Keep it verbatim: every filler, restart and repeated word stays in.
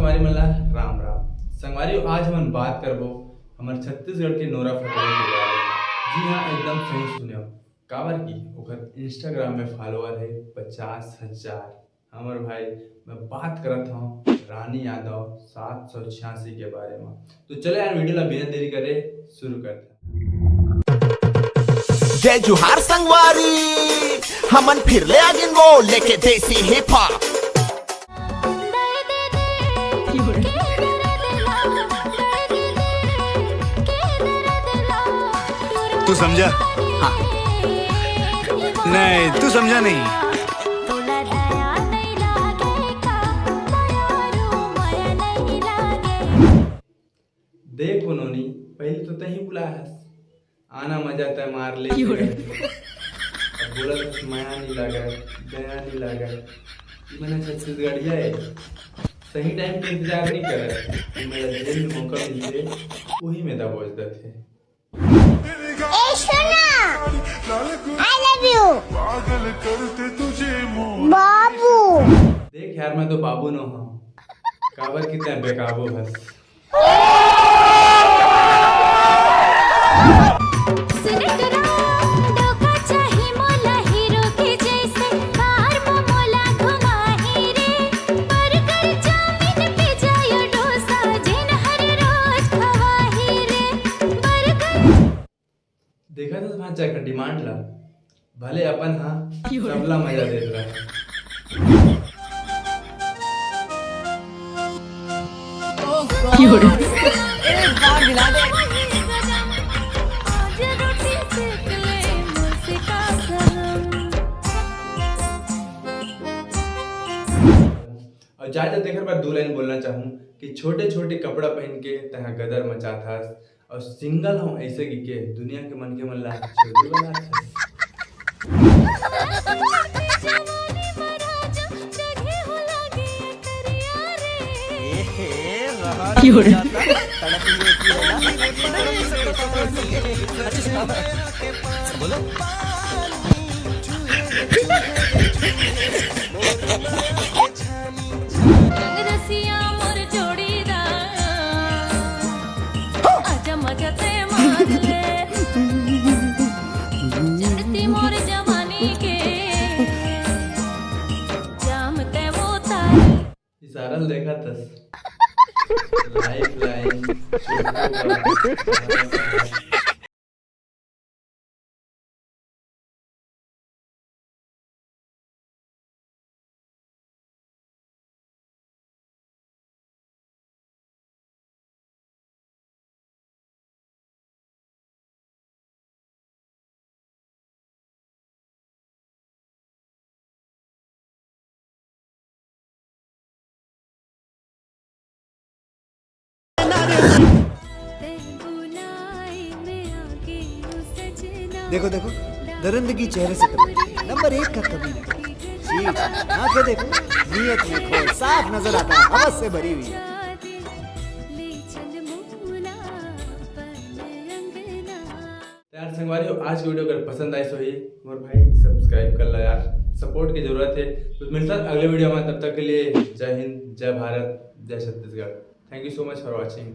संगवारी मन ला राम राम। संगवारी, आज हमन बात करबो हमर छत्तीसगढ़ के नोरा फतेही के बारे में। जी हाँ, एकदम सही सुने हो, काबर कि ओकर Instagram में follower है पचास हजार। हमर भाई, मैं बात करत हूँ रानी यादव सात सौ छियासी के बारे में। तो चलो यार, वीडियो ला बिना देरी करे शुरू करते हैं। जय जोहार संगवारी, हमन फिर ले आगिन वो लेके देसी हिप हॉप। तू समझा? हाँ। नहीं, तू समझा नहीं। देख नोनी, पहले तो तही बुलाहस, आना मजा तय मार ले। अब बोलत हस मया नहीं लागे, दया नहीं लागे। ई मने छत्तीसगढ़िया है, सही टाइम पे इंतजार नहीं करे। मेरा जेल में मौका मिलते, वही में दबोच देते। ए सोना, I love you। बाबू। देख यार, मैं तो बाबू न हूँ, काबर की तय बेकाबू हस। देखा था भांचा का डिमांड ला, भले अपन हा सबला मजा देत रहा। और जाते तेकर बाद दो लाइन बोलना चाहूँ कि छोटे छोटे कपड़ा पहन के तहा गदर मचात हस, और सिंगल हूँ ऐसे कि के दुनिया के मन के मन ला छोटी बनात हस। इशारा देखा तस। Life line. देखो देखो, दरिंदगी चेहरे से टपकती है। नंबर एक का कमीना। जी जी, आंखें देखो, नीयत में खोल, साफ नजर आता है, हवस से भरी हुई। तो यार संगवारी हो, आज की वीडियो अगर पसंद आई सो ही मोर भाई सब्सक्राइब कर ला यार, सपोर्ट की जरूरत है। तो मिलता है अगले वीडियो में, तब तक के लिए जय हिंद, जय भारत, जय Chhattisgarh. Thank you so much for watching।